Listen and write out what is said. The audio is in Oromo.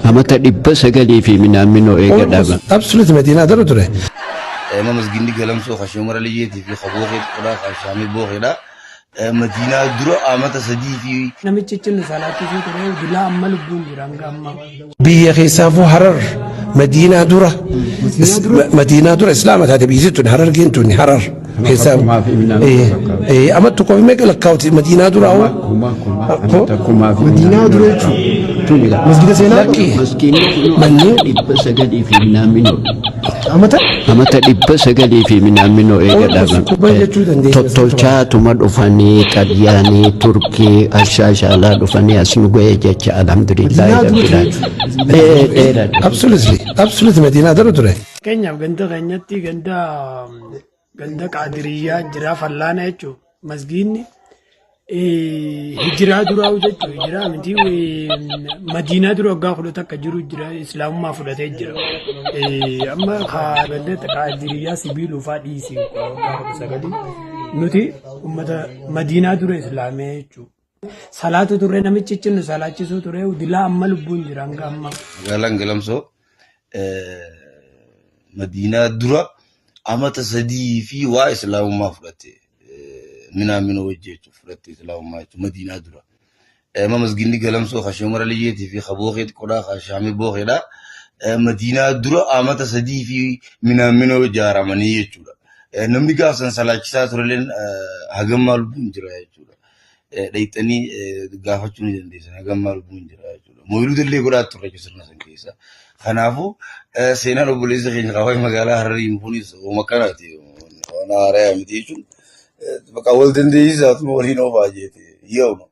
Amata 900 fi minaamminoo eega dhaaban. Absolute Madiinaa dura ture. Ma masginni Galamsoo ka Sheekh Umar Aliyyeetii fi ka Bookee Xiqqoodhaa ka Shaamii Bookeedha. Madiinaa dura amata 3 fi. Namichichi nu salaachisuu ture dilaa amma lubbuun jira hanga ammaa. Biyya keessaafuu Harar Madiinaa dura Madiinaa dura Islaama taate biyyi tun Harargeen tun Harar keessaa amma tokko fi meeqa lakkaa'uti Madiinaa dura hoo Madiinaa dura jechuun masgida seenaa lakki Maskiinni manneen 900 fi minaamminoo. Amata Amata 900 fi minaamminoo eega dhaaban. Kubbaa jechuu dandeenya. Tottolchaatuma dhufanii Xalyaanii, Turkii, Ashaashaalaa dhufanii as nu ga'e jecha alhamdulillaahi rabbil aalamiin. Ee dheeraadha. Absolutely, absolutely Madiinaa dura ture. Fakkeenyaaf ganda keenyatti ganda ganda Qaadiriyyaa jira fallaana jechuun masgiinni hijiraa duraa jechuun hijiraa miti Madiinaa dura waggaa 11 jiru jira islaamummaa fudhatee jira. Amma ganda Qaadiriyyaa sibiiluu fa'aa dhiisi waggaa 19 nuti uummata Madiinaa dura islaamee jechuudha. Salaatu turre namichichi nu salaachisuu ture dilaa amma lubbuun jira hanga ammaa. Magaalaan Galamsoo Madiinaa dura amata 3 fi waa Islaamummaa fudhatte. Minaaminoo wajji jechuudha fudhatte Islaamummaa jechuudha Madiinaa dura. Amma masginni Galamsoo ka Sheekh Umar Aliyyeetii fi ka Bookee xiqqoodhaa ka Shaamii Bookeedhaa Madiinaa dura amata 3 fi minaaminoo ijaaramanii jechuudha. Namni gaafsan salaachisaa turelleen hagammaa lubbuun jira jechuudha. Dhayxanii gaafachuu ni dandeessan hagammaa lubbuun jira jechuudha. Mooyiluu illee godhaa turre jechuudha sirna san keessa. Kanaafuu seenaan obboleessa keenya kaawwee magaalaa Hararii kunis uuma akkanaati. Waan haaraa miti jechuun bakka wal dandeessisaatuma waliin oofaa jeete. Yooma.